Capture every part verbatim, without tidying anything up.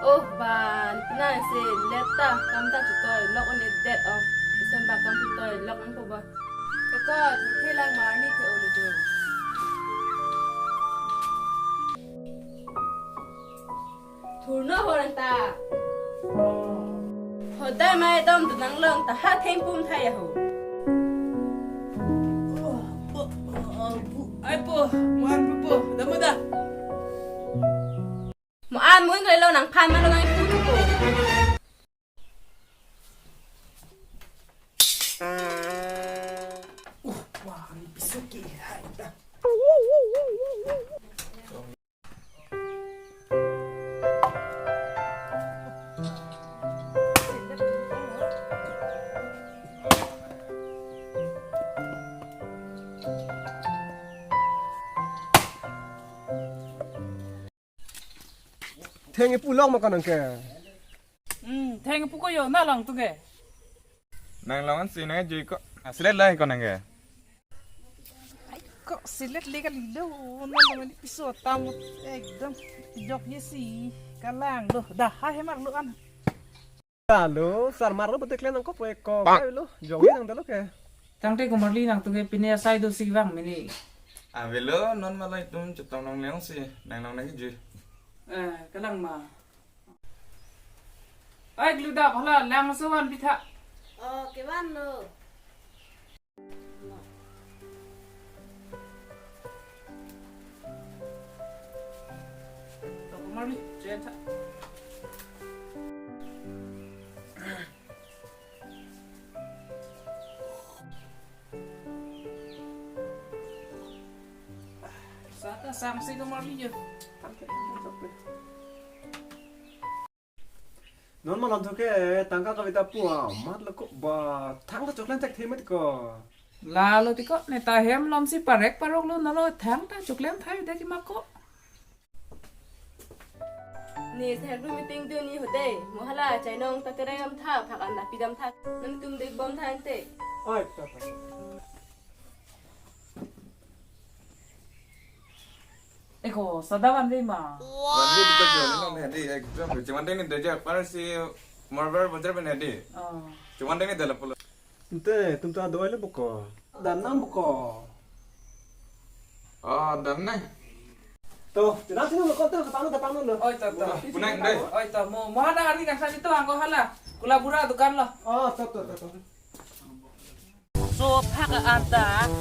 Oh, ban, nang si leta kam ta chutoi lok un-edet, oh. Ison ba kam chutoi lok nangpo ba. Eko, thelang mar ni the olo jo. Thurno horang ta. Hodai mai dom dunang long ta ha thengpum thai aho. Ai po, muan po, damo da. Mo an mo ingkoi lo nangphan ma lo nangpu po. Uh, wah, ni piso ke, hai ta. Theng ipu long ma ko nang ke. Hmm, theng ipu ko yo na long tu ke. Nang long an si nang jui ko. Ah, silet lai ko nang ke. Ai, ko silet le kali lo, na long ni piso tam ekdom jok ye si kalang lo. Dah, ha hemar lo an. Kalo, sar mar lo betek le nang ko pwe ko. Ai lo, jok ye nang dalo ke. Tangte komarli nang tu ke pine asai do si vang mini. Avelo, non malai tum chetong nang leong si, nang long nang jui. Eh, kalang ma. Ai, gluda phala lang so van pitha. Oh, kevan lo. Toko marli, chen tha. Sata sang si komarli jo. Non malom thu ke tangka kaveta pu amat lo ko ba thangta choklang thek the mat ko. Lalo ti ko ne ta hem lom si parek parok lo nalo thangta choklang thai da ki ma ko. Ni sehru meeting do ni hode mo hala chainong ta terai am tha phak an da pidam tha. Nangtum dek bom tha ante. Oi, ta ta. Eko, sada vanve ma. Vanve di ta jo, nang hedi, ekdom. Cuman deni deja, parsi Marbar Bazar pen hedi. Oh. Cuman deni dala pulo. Ante, tum ta doi le buko. Danam buko. Oh, dan nai. To, cuman sini buko to, kapang to, kapang to. Oi, to, to. Punai, dai. Oi, to, mo, mo ada hari nang sani to, angko hala. Kula bura dukan lo. Oh, to, to, to, to. So phak anta.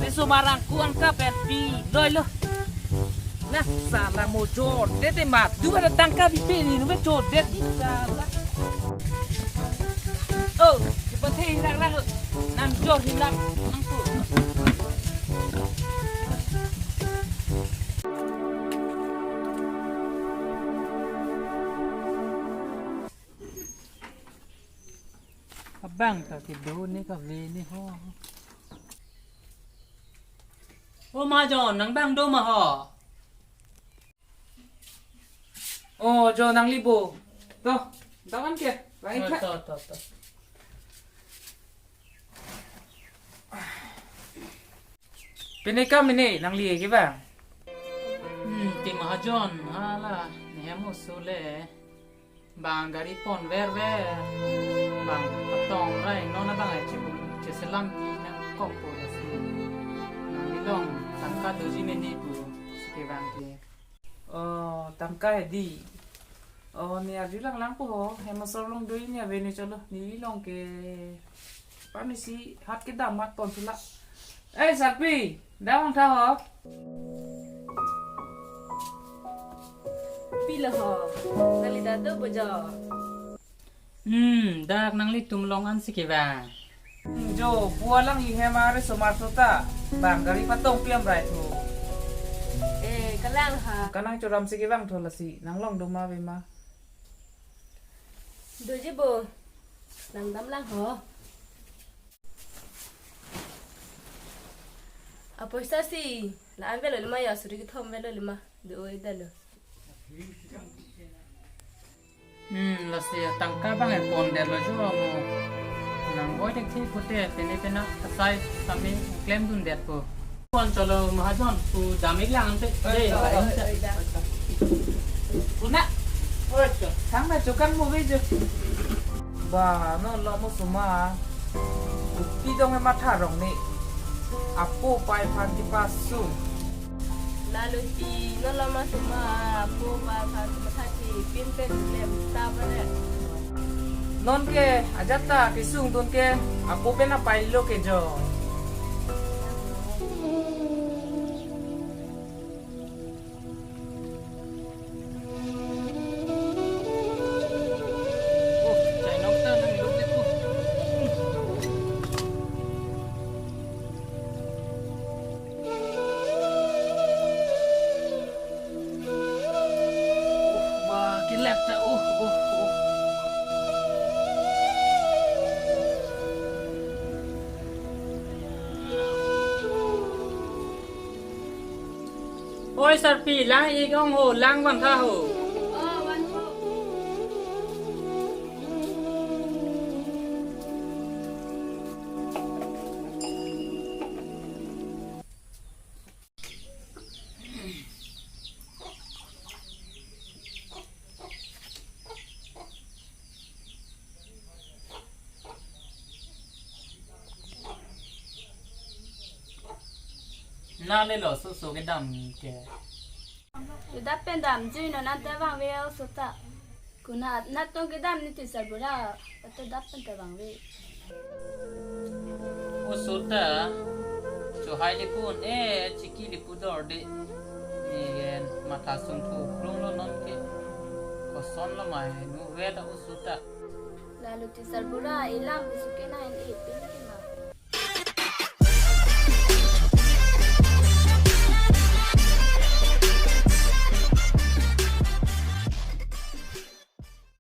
Riso marang ku angka pen pi loi lo. Nah, sala mo jor. Tete mat. Du ada tangka bi pe ni nume jor det di sala. Oh, di pate hilang lang. Nang jor hilang. Nang tu. Abang ta kedo ne kave ne ho. O majon, nang bang do ma ho. O jo nangli bo. To, dawan ke, lain. Oh, ka. To, to, to. Pini kam ini nangli ke bang? Hmm, ti mahajon, hala, ni hem usul le. Bang gari pon ver ver. Bang patong rai non abang ai chibun cheselam di nang kok po lasi. Nangli long tangka doji meni pu si ke bang ke. Oh, tangka hedi. Oh, ni arju lang lang po ho. Hem asor long doi ni ave ni cholo. Ni long ke. Pani si hat kedam mat pon sula. Eh, Sarpi, damang tha ho. Pilo ho, nangli dado bojo. Hmm, dak nanglitum long an si ke bang. Hmm, jo, pu alangli hem are somar sota, bang gari patong piam rai thu. Eh, kalang ha. Kanang choram si ke bang thu lasi, nang long do ma ave ma. Doji bo, nang dam lang ho. Apoisa si, la-an velo lima ya, suri kethom velo lima, do-oi dalo. Hmm, lasi tangka bang e pon det lo jo mo. Nang oi dek thi pute, pene pena, asai, sami, klem dun det po. Pon cholo mahajon, pu damik lang ante. Oi, oi, oi, oi. Puna. Chokan mo ve jo. Ba, non lo mo suma. Kopi dong e matha rong ne. Apo pai aphan kepasung. Lalu ti, non lo mo suma. Apo pai aphan matha ti pin pen lem ta ba ne. Non ke ajat ta kesung dun ke apo pen apai lo ke jo. Oh, chainong ta nanglo ke tu. Oh, ba, kelap ta. Oh, oh, oh. Oi, sarpi, lang-ik ong ho, lang van tha ho. Na le lo, so so kedam ke. Kedap pen damjui non anta vangve oso ta. Konat natong kedam ni tisar bura, ato dap pen ta vangve. Oso ta, chohai le pun, eh, chiki le pu dor de. Ni gen matha sung thu krung lo non ke. Koson lo mai nu ve ta oso ta. Lalu tisar bura ilam bisuke na en e pin ke